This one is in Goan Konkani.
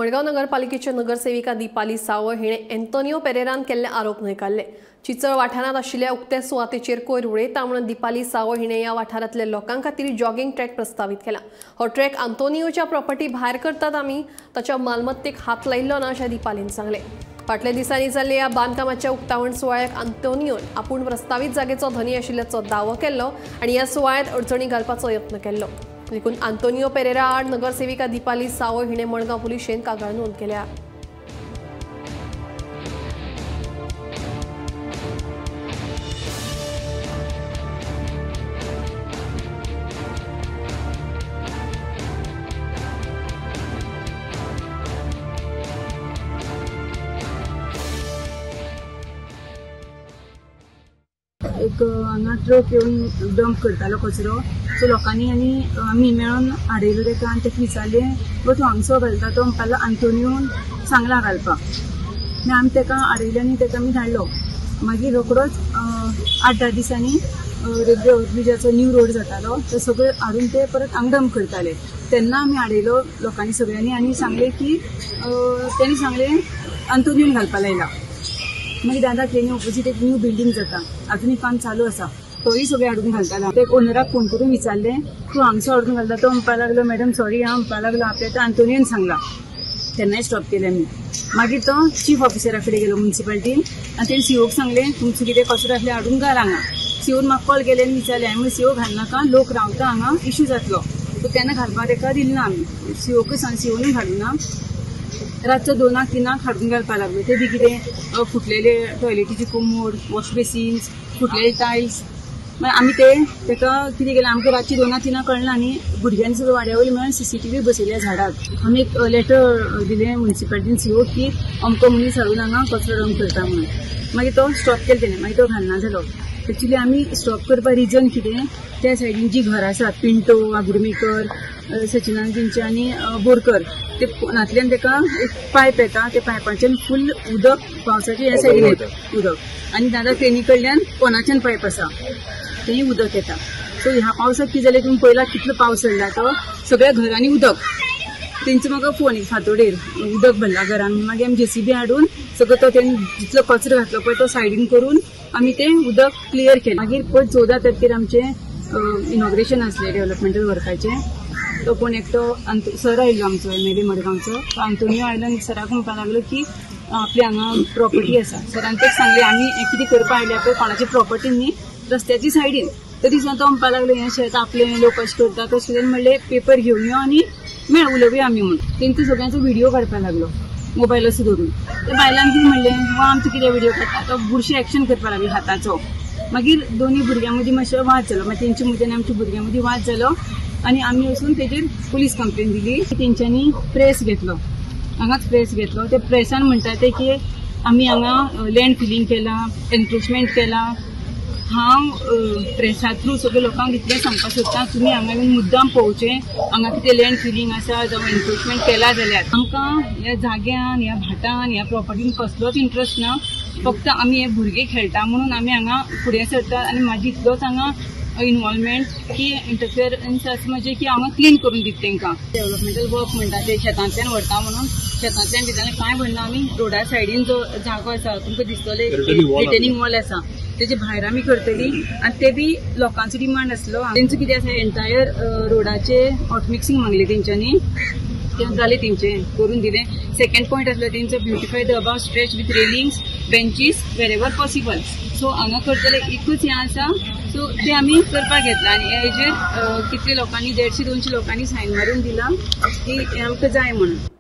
मडगांव नगरपालिकेचे नगरसेविका दीपाली सावळ हिणे एंतोनियो पेरेरान केल्ले आरोप न्हयकारले। चिचळ वाठारांत आशिल्ल्या उक्त्या सुवातेचेर कोयर उडयता म्हणून दीपाली सावळ हिणे ह्या वाठारांतल्या लोकां खातीर जॉगिंग ट्रॅक प्रस्तावीत केला। हो ट्रॅक आंतोनियोच्या प्रॉपर्टी भायर करतात आमी, ताच्या मालमत्तेक हात लायिल्लो ना अशें दीपालीन सांगलें। फाटल्या दिसांनी जाल्ल्या ह्या बांदकामाच्या उक्तावण सुवाळ्याक आंतोनियोन आपूण प्रस्तावीत जागेचो धनी आशिल्ल्याचो दावो केल्लो आनी ह्या सुवाळ्यांत अडचणी घालपाचो यत्न केल्लो। देखून आंतोनियो पेरेरा आड नगरसेविका दीपाली सावळ हिणे मडगांव पुलिशेन कागाळ नोंद केल्या। एक हांगा ट्रक येवन डंप करतालो कचरो, सो लोकांनी आनी आमी मेळून हाडयलो ताका आनी ताका विचारलें गो तूं हांगसो घालता, तो म्हणपाक लागलो आंतोनियोन सांगलां घालपाक। मागीर आमी ताका हाडयलो आनी ताका आमी धाडलो। मागीर रोखडोच 8-10 दिसांनी रेल्वे ओव्हरब्रिजाचो न्यू रोड जातालो तो सगळें हाडून ते परत हांगा डंप करताले। तेन्ना आमी हाडयलो लोकांनी सगळ्यांनी आनी सांगलें की तेणी सांगलें आंतोनियोन घालपाक लायला। मागीर दादा ट्रेनी ऑपोजीट एक न्यू बिल्डींग जाता, अजूनय काम चालू आसा, तोय सगळें हाडून घालतालो। ते ओनराक फोन करून विचारलें तूं हांगसो हाडून घालता, तो म्हणपाक लागलो मॅडम सॉरी हांव म्हणपाक लागलो आपल्या तो आंतोनियोन सांगला। तेन्नाय स्टॉप केलें आमी। मागीर तो चीफ ऑफिसरा कडेन गेलो मुन्सिपाल्टीन आनी तेणी सीओक सांगलें तुमचो कितें कचरो आसल्यार हाडून घाल हांगा। सीओन म्हाका कॉल केले आनी विचारलें, हांवें म्हणलें सीओ घालनाका, लोक रावता हांगा, इशू जातलो, सो तेन्ना घालपाक ताका दिलें ना आमी। सीओकूय सांग, सीओनूय घालूना। रातचो 2-3 हाडून घालपाक लागलो। ते बी कितें फुटलेले टॉयलेटीचे कोमोड, वॉश बेसिन्स, फुटलेले टायल्स। मागीर आमी ते ताका कितें केलें, आमकां रातची 2-3 कळना न्ही, भुरग्यांनी सगळं वाड्या वयले मेळून सीसीटीव्ही बसयल्या झाडाक। आमी एक लेटर दिलें मुन्सिपाल्टीन सीओ की अमको मनीस हाडून हांगा कचरो डंप करता म्हणून। मागीर तो स्टॉप केलो तेणें, मागीर तो घालना जालो। एक्चुली आमी स्टॉप करपाक रिजन कितें, त्या सायडीन जी घरां आसात पिंटो, आगुरमेकर, सचिनान तेंचे आनी बोरकर, ते फोनांतल्यान ताका एक पायप येता, त्या पायपाच्यान फूल उदक पावसाचें ह्या सायडीन येता उदक, आनी दादा ट्रेनी कडल्यान पोनाच्यान पायप आसा तेंय उदक येता। सो ह्या पावसाक कितें जालें तुमी पळयला कितलो पावस चडला तो सगळ्या घरांनी उदक। तेंचो म्हाका फोन फांतोडेर उदक भरला घरान, मागीर आमी जेसीबी हाडून सगळो तो तेणी जितलो कचरो घातलो पळय तो सायडीन करून आमी तें उदक क्लियर केलें। मागीर पळय 14 तारखेर आमचें इनॉग्रेशन आसलें डेव्हलपमेंटल वर्काचें। तो कोण एकटो सर आयिल्लो आमचो एमएलए मडगांवचो, तो आंतोनियो आयलो आनी सराक म्हणपाक लागलो की आपली हांगा प्रॉपर्टी आसा। सरान तेका सांगलें आमी कितें करपाक आयल्या पळय कोणाची प्रॉपर्टी न्ही, रस्त्याची सायडीन। तरी सुद्दां तो म्हणपाक लागलो हें शेत आपलें, लोक अशें करता तशें कितें म्हणलें, पेपर घेवन यो आनी मेळ उलोवया आमी म्हूण। तेंचो सगळ्यांचो व्हिडियो काडपाक लागलो मोबायल असो धरून। ते बायलांक कितें म्हणलें वा आमचो कितें व्हिडियो काडटा, तो बुरशी एक्शन करपाक लागलो हाताचो। मागीर दोनूय भुरग्यां मदीं मातसो वाद जालो, मागीर तेंचे मदीं आनी आमच्या भुरग्यां मदीं वाद जालो आनी आमी वचून तेजेर पुलीस कंप्लेन दिली। तेंच्यांनी प्रेस घेतलो, हांगाच प्रेस घेतलो। ते प्रेसान म्हणटा ते की आमी हांगा लँड फिलींग केलां, एनक्रोचमेंट केलां। हांव प्रेसा थ्रू सगळे लोकांक इतलें सांगपाक सोदता, तुमी हांगा येवन मुद्दाम पळोवचें हांगा कितें लँड फिलींग आसा जावं एनक्रोचमेंट केलां जाल्यार। आमकां ह्या जाग्यान, ह्या भाटान, ह्या प्रॉपर्टीन कसलोच इंट्रस्ट ना, फक्त आमी हे भुरगे खेळटा म्हणून आमी हांगा फुडें सरतात। आनी म्हाजी इतलोच हांगा इनवॉल्वमेंट की इंटरफियरन्स आसा म्हणजे की हांगा क्लीन करून दिता तेंकां। डेव्हलपमेंटल वर्क म्हणटा ते शेतांतल्यान व्हरता म्हणून शेतांतल्यान दिताले कांय व्हरना आमी। रोडा सायडीन जो जागो आसा तुमकां दिसतले रिटेनिंग वॉल आसा तेजे भायर आमी करतली आनी ते बी लोकांचो डिमांड आसलो। तेंचो कितें आसा एंटायर रोडाचे हॉट मिक्सिंग मागलें तेंच्यांनी, तें जालें तेंचें करून दिलें। सेकंड पॉयंट आसलो तेंचो beautify the above stretch with railings, benches wherever possible. So हांगा करतले एकूच हें आसा, सो तें आमी करपाक घेतलां आनी हेजेर कितले लोकांनी 150-200 लोकांनी सायन मारून दिलां की हें आमकां जाय म्हणून।